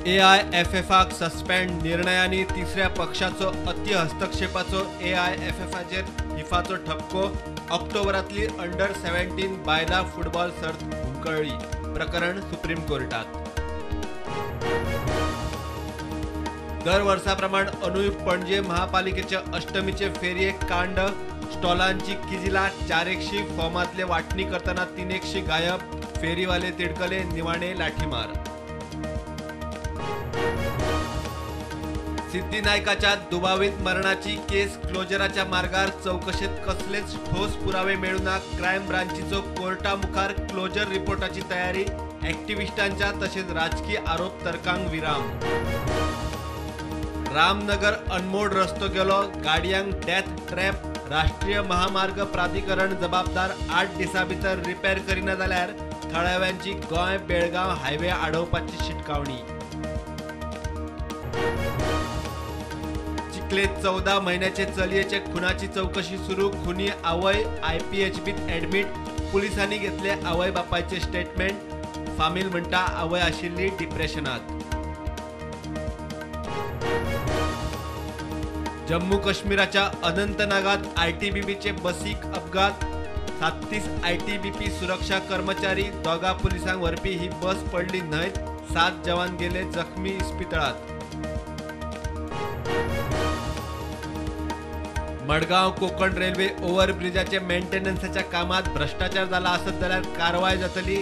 एआयएफएफाक suspend निर्णयांनी तिसऱ्या पक्षाचो अति हस्तक्षेपाचो एआयएफएफाचेर फिफाचो ठपको. ऑक्टोबरांतली अंडर 17 बायलां फुटबॉल सर्त हुमकळ्ळी. प्रकरण सुप्रीम कोर्टात. दर वर्सा प्रमाण अंदूय पणजे महापालिकेचे अष्टमीचे फेरयेक कांड. स्टॉलांची किजिला, 400 फॉर्मांतले वांटणी करतना 300 गायब. फेरीवाले तिडकले, निवाणे लाठीमार. सिद्धी नायकाच्या दुबावीत मरणाची केस क्लोजराच्या मार्गार. चौकशेत कसलेच ठोस पुरावे मेळूना. क्रायम ब्रांचीचो कोर्टा मुखार क्लोजर रिपोर्टाची तयारी. ॲक्टिव्हिस्टांच्या तशेंच राजकी आरोप तर्कांक विराम. रामनगर अनमोड रस्तो गेलो, गाडयांक डेथ ट्रॅप. राष्ट्रीय महामार्ग प्राधिकरण जबाबदार. 8 दिसां भितर रिपेर करिना जाल्यार थळाव्यांची गोंय बेळगांव हायवे आडोवपाची शिटकावणी. चिखले 14 म्हयन्याचे चलयेचे खुनाची चौकशी सुरू. खुनी आवय आयपीएचबीत ॲडमिट. पुलिसांनी घेतले आवय बापायचे स्टेटमेंट. फामील म्हणटा आवय आशिल्ली डिप्रेशनात. जम्मू काश्मीराच्या अनंतनागात आयटीबीपीचे बसीक अपघात. 37 आयटीबीपी सुरक्षा कर्मचारी, 2 पुलिसांक व्हरपी ही बस पडली न्हंयत. 7 जवान गेले जखमी इस्पितळात. मडगांव कोकण रेल्वे ओव्हरब्रिजाचे मेंटेनन्साच्या कामात भ्रष्टाचार जाला आसत जाल्यार कारवाय जातली.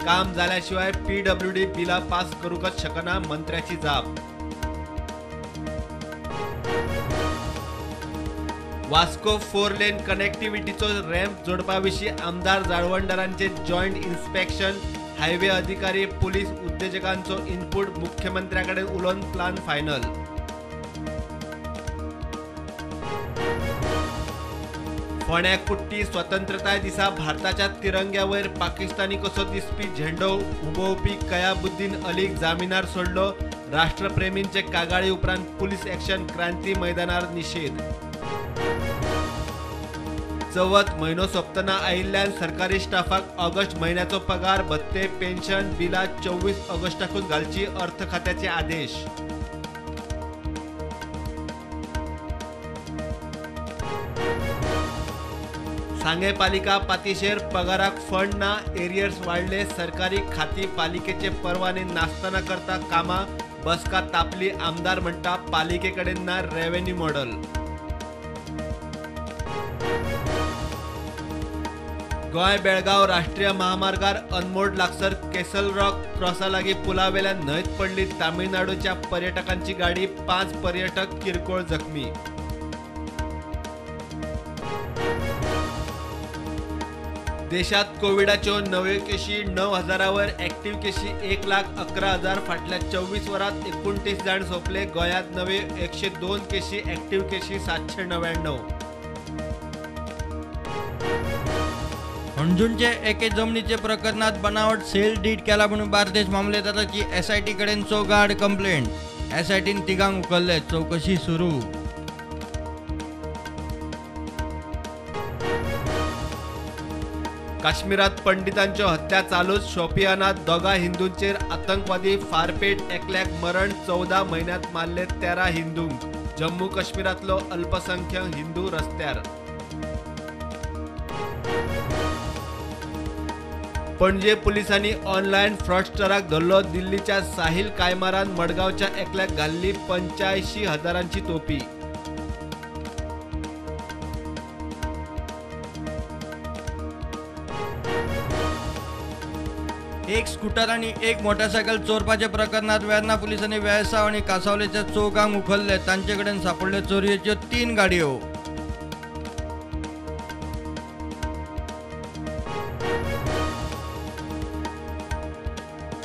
काम जाल्याशिवाय पीडब्ल्यूडी बिलां पास करूंकच शकना, मंत्र्याची जाप. वास्को 4 लेन कनेक्टिव्हिटीचो रॅम्प जोडपा विशीं आमदार जाळवणदारांचे जॉयंट इन्स्पेक्शन. हायवे अधिकारी, पुलीस, उद्देजकांचो इनपूट. मुख्यमंत्र्या कडेन उलोवन प्लान फायनल. फोंड्या कुट्टी स्वतंत्रताय दिसा भारताच्या तिरंग्यावयर पाकिस्तानी कसो दिसपी झेंडो उबोवपी कयाबुद्दीन अलीक जामिनार सोडलो. राष्ट्रप्रेमींचे कागाळी उपरांत पुलीस ॲक्शन. क्रांती मैदानार निशेध. चवथ म्हयनो सोंपतना आयिल्ल्यान सरकारी स्टाफाक ऑगस्ट म्हयन्याचो पगार, भत्ते, पेन्शन बिलां 24 ऑगस्टाकूच घालची, अर्थ खात्याचे आदेश. सांगें पालिका पातिशेर पगाराक फंड ना, एरियर्स वाडले. सरकारी खाती पालिकेचे परवाने नासतना करता कामां. बसका तापली, आमदार म्हणटा पालिके कडेन ना रेव्हेन्यू मॉडल. गोंय बेळगांव राष्ट्रीय महामार्गार अनमोड लागसर केसल रॉक क्रॉसा लागीं पुलावेल्यान न्हंयत पडली तामिळनाडूच्या पर्यटकांची गाडी. 5 पर्यटक किरकोळ जखमी. देशात कोविडाच्यो नव्यो केशी 9,000 वर, ॲक्टिव्ह केशी 1,11,000. फाटल्या 24 वरांत 29 जाण सोंपले. गोंयांत नव्यो 102 केशी, ॲक्टिव्ह केशी 799. हणजूणचे एके जमनीचे प्रकरणात बनावट सेल डीड केला म्हणून बार्देश मामलेदाराची एसआयटी कडेन चौगाड कंप्लेंट. एसआयटीन तिगांक उखल्ले, चौकशी सुरू. काश्मीरात पंडितांच्यो हत्या चालूच. शोपियानात 2 हिंदूंचेर आतंकवादी फारपेट, एकल्याक मरण. 14 म्हयन्यांत मारले 13 हिंदूंक. जम्मू काश्मीरांतलो अल्पसंख्याक हिंदू रस्त्यार. पणजे पुलिसांनी ऑनलायन फ्रॉडस्टराक धरलो. दिल्लीच्या साहिल कायमारान मडगांवच्या एकल्याक घाल्ली 85,000 तोपी. एक स्कूटर आणि एक मोटरसायकल चोरपाच्या प्रकरणात वेर्णा पुलिसांनी वेळसाव आणि कासावलेच्या चौगांक उखल्ले. तांचे कडेन सापडल्यो चोरयेच्यो 3 गाडयो.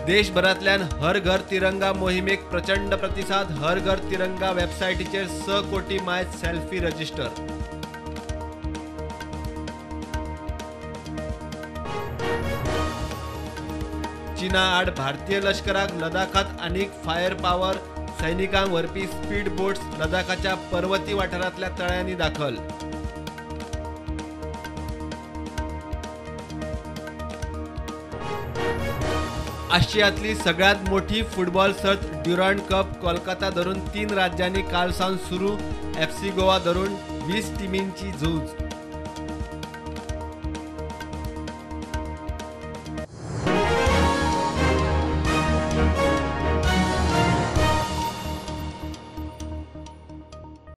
देशभरांतल्यान हर घर तिरंगा मोहिमेक प्रचंड प्रतिसाद. हर घर तिरंगा वेबसायटीचेर 6 कोटी मायज सेल्फी रजिस्टर. चीना आड भारतीय लश्कराक लडाखात आनीक फायर पावर. सैनिकांक व्हरपी स्पीड बोट्स लडाखाच्या पर्वती वाठारांतल्या तळ्यांनी दाखल. आशियांतली सगळ्यात मोठी फुटबॉल सर्त ड्युरंड कप कोलकाता धरून 3 राज्यांनी काल सावन सुरू. FC Goa धरून 20 टिमींची झूज.